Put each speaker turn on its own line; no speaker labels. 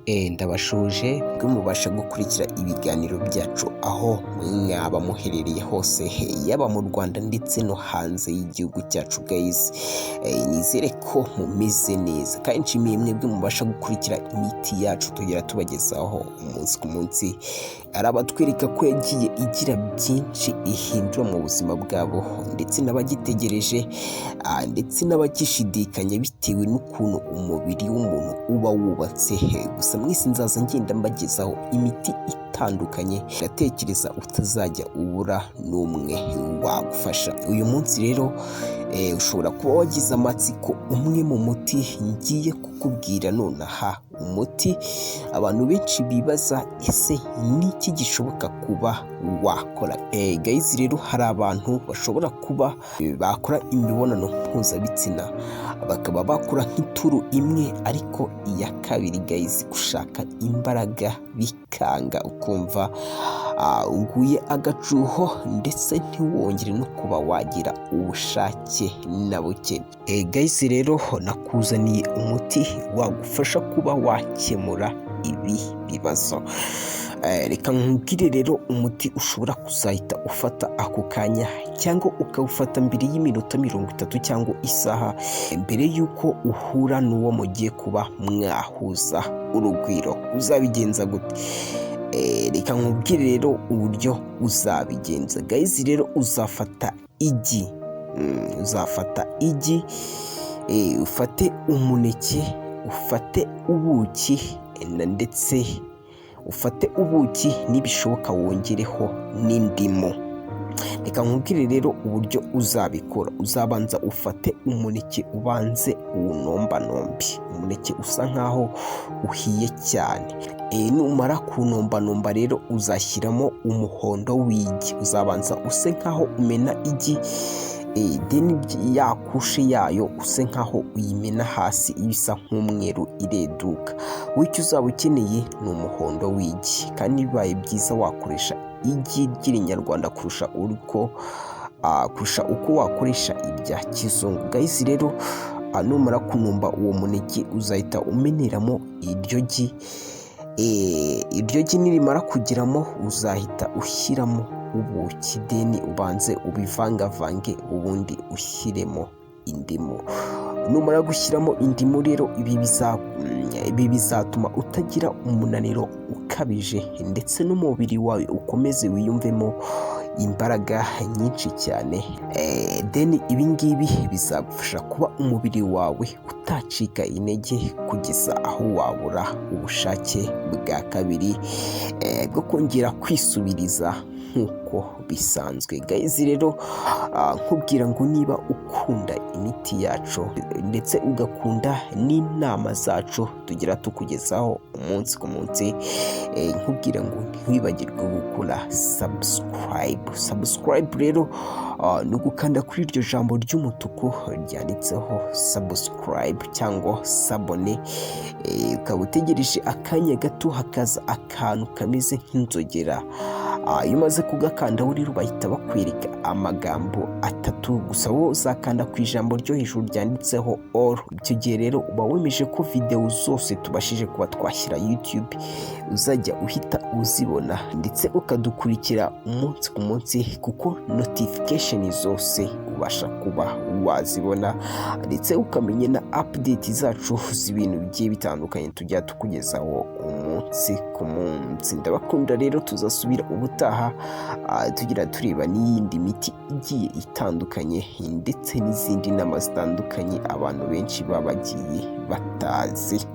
Ndabashuje bwo mubasha gukurikira ibiganiro byacu aho mwaba muherereye hose, yaba mu Rwanda ndetse no hanze y'igihugu cyacu. Guys, nizere ko mumeze neza kandi nshimiye mwebwe mubasha gukurikira imiti yacu tugera tubagezaho umunsi ku munsi. Hari abatwereka ko yagiye igira byinshi ihindura mu buzima bwabo, ndetse n'abagitegereje, ndetse n'abagishidikanya bitewe n'ukuntu umubiri w'umuntu uba wubatse. Gusa mwese nzaza ngenda mbagezaho imiti itandukanye, ndatekereza utazajya ubura n'umwe wagufasha. Uyu munsi rero ushobora kuba wagize amatsiko umwe mu muti ngiye kukubwira nonaha, umuti abantu benshi bibaza: ese niki gishoboka kuba wakora? Guys, rero hari abantu bashobora kuba bakora imibonano mpuzabitsina, bakaba bakora nk'ituru imwe, ariko iya kabiri, guys, gushaka imbaraga bikanga, ukumva uguye agacuho, ndetse ntiwongere no kuba wagira ubushake na buke. Guys, rero nakuzaniye umuti wagufasha kuba wakemura ibi bibazo. Reka nkubwire rero umuti ushobora kuzahita ufata ako kanya, cyangwa ukawufata mbere y'iminota 30 cyangwa isaha mbere y'uko uhura n'uwo mugiye kuba mwahuza urugwiro. Uzabigenza gute? Reka nkubwire rero uburyo uzabigenza. Guys, rero uzafata igi, uzafata igi, ufate umuneke, ufate ubuki, ndetse ufate ubuki nibishoboka wongereho n'indimu. Reka nkubwire rero uburyo uzabikora. Uzabanza ufate umuneke, ubanze uwunombanombe, umuneke usa nkaho uhiye cyane. Numara kuwunombanomba rero, uzashyiramo umuhondo w'igi. Uzabanza use nkaho umena igi, then ya couche yayo use nkaho uyimena hasi, ibisa nk'umweru ireduka. Wowe icyo uzaba ukeneye ni umuhondo w'igi, kandi bibaye byiza wakoresha igi ry'irinyarwanda kurusha uko wakoresha irya kizungu. Guys, rero numara kunomba uwo muneke, uzahita umeneramo iryo gi. Iryo gi nirimara kugeramo, uzahita ushyiramo ubuki, then ubanze ubivangavange, ubundi ushyiremo indimu. Numara gushyiramo indimu rero, ibi bizatuma utagira umunaniro ukabije, ndetse n'umubiri wawe ukomeze wiyumvemo imbaraga nyinshi cyane. Then ibi ngibi bizagufasha kuba umubiri wawe utacika intege kugeza aho wabura ubushake bwa kabiri bwo kongera kwisubiriza nk'uko bisanzwe. Guys, rero nkubwira ngo niba ukunda imiti yacu ndetse ugakunda n'inama zacu tugira tukugezaho umunsi ku munsi, nkubwira ngo ntiwibagirwe gukora subscribe. Subscribe rero ni ugukanda kuri iryo jambo ry'umutuku ryanditseho subscribe cyangwa s'abonner, ukaba utegereje akanya gato, hakaza akantu kameze nk'inzogera. Iyo umaze kugakandaho rero, bahita bakwereka amagambo atatu gusa. Wowe uzakanda ku ijambo ryo hejuru ryanditseho all. Icyo gihe rero uba wemeje ko videwo zose tubashije kuba twashyira YouTube uzajya uhita uzibona, ndetse ukadukurikira umunsi ku munsi, kuko notification zose ubasha kuba wazibona, ndetse ukamenya na update zacu z'ibintu bigiye bitandukanye tujya tukugezaho umunsi ku munsi. Ndabakunda rero, tuzasubira ubutaha, tugira tureba n'iyindi miti igiye itandukanye, ndetse n'izindi nama zitandukanye abantu benshi baba bagiye batazi.